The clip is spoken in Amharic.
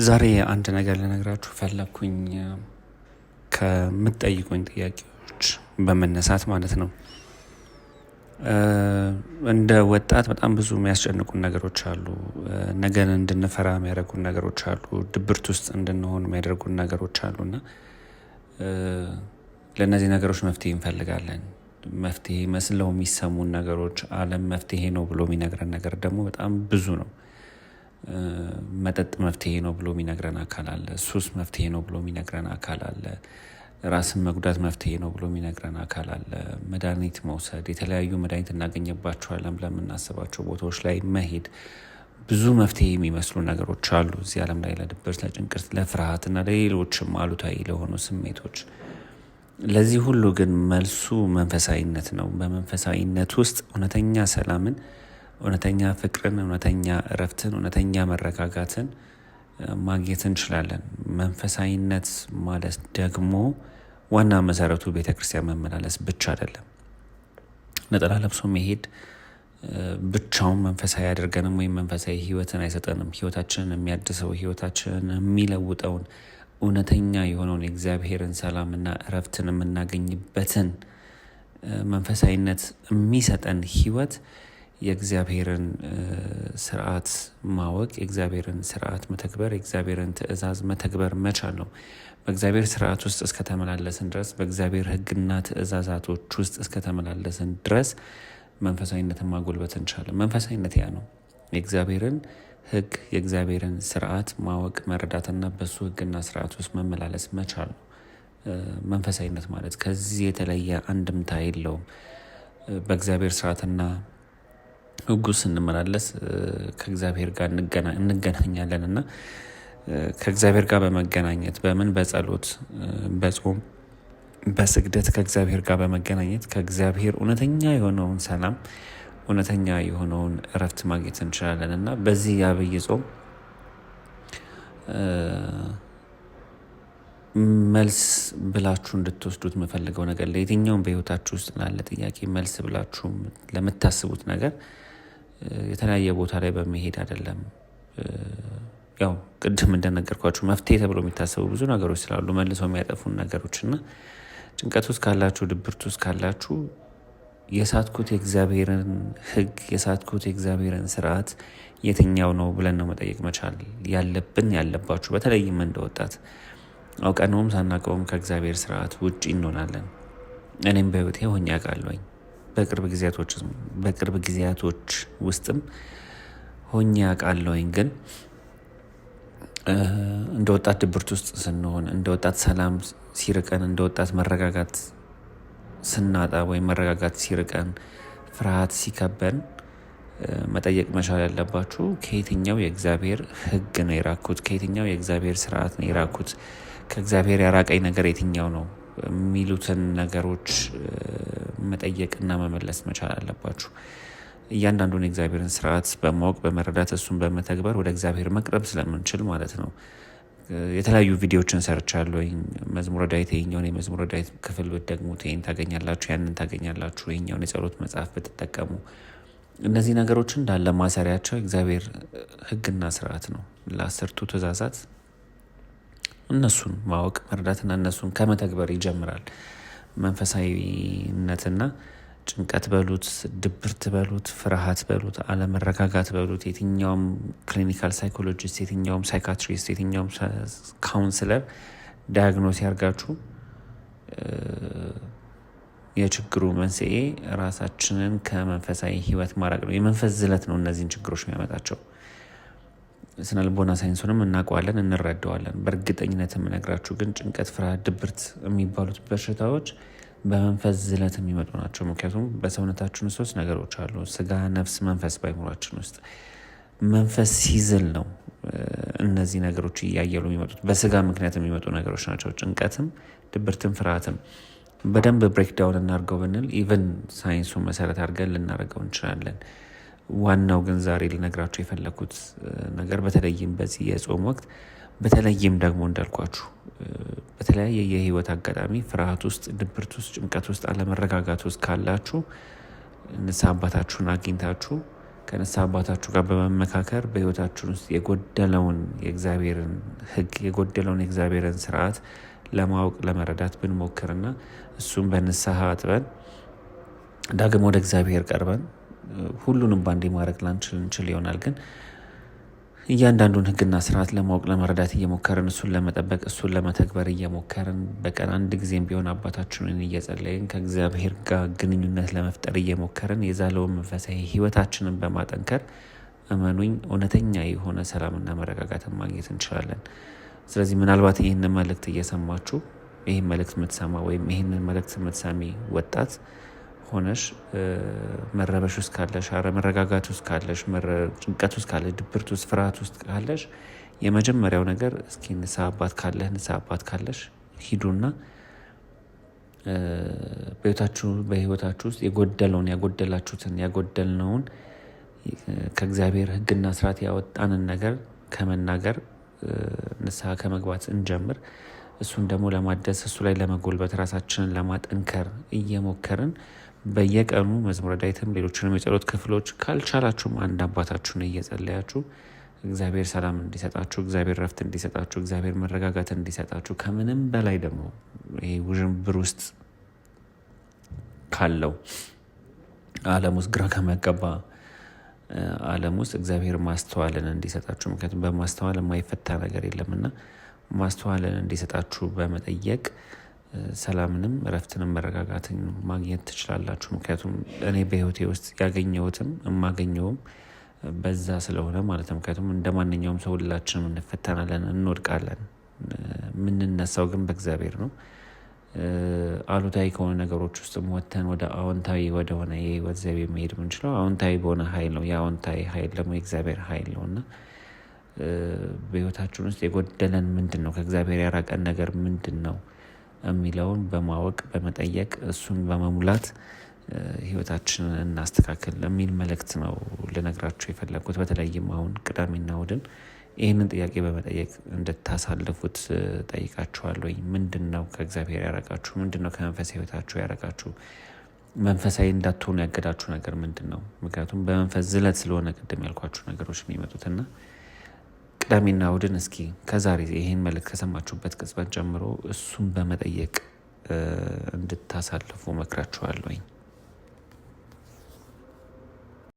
ዛሬ አንድ ነገር ልነግራችሁ ፈለግኩኝ፣ ከምትጠይቁኝ ጥያቄዎች በመነሳት ማለት ነው። እንደ ወጣት በጣም ብዙ የሚያስጨንቁን ነገሮች አሉ። ነገን እንድንፈራ የሚያደርጉን ነገሮች አሉ። ድብርት ውስጥ እንድንሆን የሚያደርጉን ነገሮች አሉ። እና ለእነዚህ ነገሮች መፍትሄ እንፈልጋለን። መፍትሄ መስለው የሚሰሙን ነገሮች፣ ዓለም መፍትሄ ነው ብሎ የሚነግረን ነገር ደግሞ በጣም ብዙ ነው። መጠጥ መፍትሄ ነው ብሎ የሚነግረን አካል አለ። ሱስ መፍትሄ ነው ብሎ የሚነግረን አካል አለ። ራስን መጉዳት መፍትሄ ነው ብሎ የሚነግረን አካል አለ። መድኃኒት መውሰድ፣ የተለያዩ መድኃኒት እናገኝባቸዋለን ብለን የምናስባቸው ቦታዎች ላይ መሄድ፣ ብዙ መፍትሄ የሚመስሉ ነገሮች አሉ እዚህ ዓለም ላይ ለድብርት፣ ለጭንቀት፣ ለፍርሃት እና ለሌሎችም አሉታዊ ለሆኑ ስሜቶች። ለዚህ ሁሉ ግን መልሱ መንፈሳዊነት ነው። በመንፈሳዊነት ውስጥ እውነተኛ ሰላምን፣ እውነተኛ ፍቅርን፣ እውነተኛ እረፍትን፣ እውነተኛ መረጋጋትን ማግኘት እንችላለን። መንፈሳዊነት ማለት ደግሞ ዋና መሰረቱ ቤተክርስቲያን መመላለስ ብቻ አይደለም። ነጠላ ለብሶ መሄድ ብቻውን መንፈሳዊ አያደርገንም ወይም መንፈሳዊ ሕይወትን አይሰጠንም። ሕይወታችንን የሚያድሰው፣ ሕይወታችንን የሚለውጠውን፣ እውነተኛ የሆነውን የእግዚአብሔርን ሰላምና እረፍትን የምናገኝበትን መንፈሳዊነት የሚሰጠን ሕይወት የእግዚአብሔርን ስርዓት ማወቅ፣ የእግዚአብሔርን ስርዓት መተግበር፣ የእግዚአብሔርን ትእዛዝ መተግበር መቻል ነው። በእግዚአብሔር ስርዓት ውስጥ እስከተመላለስን ድረስ፣ በእግዚአብሔር ሕግና ትእዛዛቶች ውስጥ እስከተመላለስን ድረስ መንፈሳዊነትን ማጎልበት እንችላለን። መንፈሳዊነት ያ ነው። የእግዚአብሔርን ሕግ፣ የእግዚአብሔርን ስርዓት ማወቅ፣ መረዳትና በሱ ሕግና ስርዓት ውስጥ መመላለስ መቻል ነው። መንፈሳዊነት ማለት ከዚህ የተለየ አንድምታ የለውም። በእግዚአብሔር ስርዓትና ሕጉ ስንመላለስ ከእግዚአብሔር ጋር እንገናኛለን እና ከእግዚአብሔር ጋር በመገናኘት በምን በጸሎት፣ በጾም፣ በስግደት ከእግዚአብሔር ጋር በመገናኘት ከእግዚአብሔር እውነተኛ የሆነውን ሰላም፣ እውነተኛ የሆነውን እረፍት ማግኘት እንችላለን። እና በዚህ የአብይ ጾም መልስ ብላችሁ እንድትወስዱት የምፈልገው ነገር፣ ለየትኛውም በህይወታችሁ ውስጥ ላለ ጥያቄ መልስ ብላችሁ ለምታስቡት ነገር የተለያየ ቦታ ላይ በመሄድ አይደለም። ያው ቅድም እንደነገርኳችሁ መፍትሄ ተብሎ የሚታሰቡ ብዙ ነገሮች ስላሉ መልሰው የሚያጠፉን ነገሮች። እና ጭንቀት ውስጥ ካላችሁ፣ ድብርት ውስጥ ካላችሁ፣ የሳትኩት የእግዚአብሔርን ሕግ፣ የሳትኩት የእግዚአብሔርን ስርዓት የትኛው ነው ብለን ነው መጠየቅ መቻል ያለብን፣ ያለባችሁ። በተለይም እንደ ወጣት አውቀነውም ሳናውቀውም ከእግዚአብሔር ስርዓት ውጪ እንሆናለን። እኔም በህይወቴ ሆኜ አውቃለሁኝ። በቅርብ ጊዜያቶች ውስጥም ሆኜ አውቃለሁኝ። ግን እንደ ወጣት ድብርት ውስጥ ስንሆን፣ እንደ ወጣት ሰላም ሲርቀን፣ እንደ ወጣት መረጋጋት ስናጣ ወይም መረጋጋት ሲርቀን፣ ፍርሃት ሲከበን መጠየቅ መቻል ያለባችሁ ከየትኛው የእግዚአብሔር ሕግ ነው የራኩት? ከየትኛው የእግዚአብሔር ስርዓት ነው የራኩት? ከእግዚአብሔር ያራቀኝ ነገር የትኛው ነው የሚሉትን ነገሮች መጠየቅና መመለስ መቻል አለባችሁ። እያንዳንዱን የእግዚአብሔርን ስርዓት በማወቅ፣ በመረዳት፣ እሱን በመተግበር ወደ እግዚአብሔር መቅረብ ስለምንችል ማለት ነው። የተለያዩ ቪዲዮዎችን ሰርቻለሁ። መዝሙረ ዳዊት፣ ይኸኛውን የመዝሙረ ዳዊት ክፍል ብትደግሙት ይሄን ታገኛላችሁ፣ ያንን ታገኛላችሁ። ይኸኛውን የጸሎት መጽሐፍ ብትጠቀሙ፣ እነዚህ ነገሮች እንዳለ ማሰሪያቸው እግዚአብሔር ሕግና ስርዓት ነው። ለአስርቱ ትእዛዛት እነሱን ማወቅ፣ መረዳትና እነሱን ከመተግበር ይጀምራል። መንፈሳዊነትና ጭንቀት በሉት፣ ድብርት በሉት፣ ፍርሃት በሉት፣ አለመረጋጋት በሉት፣ የትኛውም clinical psychologist፣ የትኛውም psychiatrist፣ የትኛውም counselor diagnose ያርጋችሁ፣ የችግሩ መንስኤ ራሳችንን ከመንፈሳዊ ህይወት ማራቅ ነው። የመንፈስ ዝለት ነው እነዚህን ችግሮች የሚያመጣቸው። ስነ ልቦና ሳይንሱንም እናውቀዋለን፣ እንረዳዋለን። በእርግጠኝነት የምነግራችሁ ግን ጭንቀት፣ ፍርሃት፣ ድብርት የሚባሉት በሽታዎች በመንፈስ ዝለት የሚመጡ ናቸው። ምክንያቱም በሰውነታችን ውስጥ ሶስት ነገሮች አሉ፦ ስጋ፣ ነፍስ፣ መንፈስ። በአይምሯችን ውስጥ መንፈስ ሲዝል ነው እነዚህ ነገሮች እያየሉ የሚመጡት። በስጋ ምክንያት የሚመጡ ነገሮች ናቸው። ጭንቀትም፣ ድብርትም፣ ፍርሃትም በደንብ breakdown እናድርገው ብንል even ሳይንሱን መሰረት አድርገን ልናደርገው እንችላለን። ዋናው ግን ዛሬ ልነግራችሁ የፈለግኩት ነገር በተለይም በዚህ የጾም ወቅት፣ በተለይም ደግሞ እንዳልኳችሁ በተለያየ የህይወት አጋጣሚ ፍርሃት ውስጥ፣ ድብርት ውስጥ፣ ጭንቀት ውስጥ፣ አለመረጋጋት ውስጥ ካላችሁ ንስሐ አባታችሁን አግኝታችሁ ከንስሐ አባታችሁ ጋር በመመካከር በህይወታችን ውስጥ የጎደለውን የእግዚአብሔርን ሕግ፣ የጎደለውን የእግዚአብሔርን ስርዓት ለማወቅ፣ ለመረዳት ብንሞክርና እሱም በንስሐ አጥበን ዳግም ወደ እግዚአብሔር ቀርበን፣ ሁሉንም ባንዴ ማድረግ ላንችል እንችል ይሆናል፣ ግን እያንዳንዱን ህግና ስርዓት ለማወቅ፣ ለመረዳት እየሞከርን፣ እሱን ለመጠበቅ፣ እሱን ለመተግበር እየሞከርን፣ በቀን አንድ ጊዜም ቢሆን አባታችንን እየጸለይን፣ ከእግዚአብሔር ጋር ግንኙነት ለመፍጠር እየሞከርን፣ የዛለውን መንፈሳዊ ህይወታችንን በማጠንከር፣ እመኑኝ፣ እውነተኛ የሆነ ሰላምና መረጋጋትን ማግኘት እንችላለን። ስለዚህ ምናልባት ይህንን መልእክት እየሰማችሁ፣ ይህን መልእክት የምትሰማ ወይም ይህንን መልእክት የምትሰሚ ወጣት ሆነሽ መረበሽ ውስጥ ካለሽ፣ አለመረጋጋት ውስጥ ካለሽ፣ ጭንቀት ውስጥ ካለሽ፣ ድብርት ውስጥ፣ ፍርሃት ውስጥ ካለሽ፣ የመጀመሪያው ነገር እስኪ ንስሐ አባት ካለህ፣ ንስሐ አባት ካለሽ ሂዱና በህይወታችሁ ውስጥ የጎደለውን፣ ያጎደላችሁትን፣ ያጎደልነውን፣ ከእግዚአብሔር ሕግና ስርዓት ያወጣንን ነገር ከመናገር፣ ንስሐ ከመግባት እንጀምር። እሱን ደግሞ ለማደስ፣ እሱ ላይ ለመጎልበት፣ ራሳችንን ለማጠንከር እየሞከርን በየቀኑ መዝሙረ ዳዊትም ሌሎችንም የጸሎት ክፍሎች፣ ካልቻላችሁም አንድ አባታችሁን እየጸለያችሁ እግዚአብሔር ሰላም እንዲሰጣችሁ፣ እግዚአብሔር ረፍት እንዲሰጣችሁ፣ እግዚአብሔር መረጋጋት እንዲሰጣችሁ፣ ከምንም በላይ ደግሞ ይሄ ውዥንብር ውስጥ ካለው ዓለም ውስጥ፣ ግራ ከሚያጋባ ዓለም ውስጥ እግዚአብሔር ማስተዋልን እንዲሰጣችሁ፣ ምክንያቱም በማስተዋል የማይፈታ ነገር የለምና፣ ማስተዋልን እንዲሰጣችሁ በመጠየቅ ሰላምንም እረፍትንም መረጋጋትን ማግኘት ትችላላችሁ። ምክንያቱም እኔ በህይወቴ ውስጥ ያገኘሁትም የማገኘውም በዛ ስለሆነ ማለት ነው። ምክንያቱም እንደ ማንኛውም ሰው ሁላችንም እንፈተናለን፣ እንወድቃለን። የምንነሳው ግን በእግዚአብሔር ነው። አሉታዊ ከሆኑ ነገሮች ውስጥም ወጥተን ወደ አዎንታዊ ወደሆነ የህይወት ዘይቤ መሄድ የምንችለው አዎንታዊ በሆነ ኃይል ነው። የአዎንታዊ ኃይል ደግሞ የእግዚአብሔር ኃይል ነው። እና በህይወታችን ውስጥ የጎደለን ምንድን ነው? ከእግዚአብሔር ያራቀን ነገር ምንድን ነው? የሚለውን በማወቅ፣ በመጠየቅ፣ እሱን በመሙላት ህይወታችንን እናስተካክል የሚል መልእክት ነው ልነግራችሁ የፈለግኩት። በተለይም አሁን ቅዳሜና እሁድን ይህንን ጥያቄ በመጠየቅ እንድታሳልፉት ጠይቃችኋለሁ። ምንድን ነው ከእግዚአብሔር ያረቃችሁ? ምንድን ነው ከመንፈሳዊ ህይወታችሁ ያረቃችሁ? መንፈሳዊ እንዳትሆኑ ያገዳችሁ ነገር ምንድን ነው? ምክንያቱም በመንፈስ ዝለት ስለሆነ ቅድም ያልኳችሁ ነገሮች የሚመጡትና ቅዳሜና እሁድን እስኪ ከዛሬ ይህን መልእክት ከሰማችሁበት ቅጽበት ጀምሮ እሱን በመጠየቅ እንድታሳልፉ መክራችኋለሁኝ።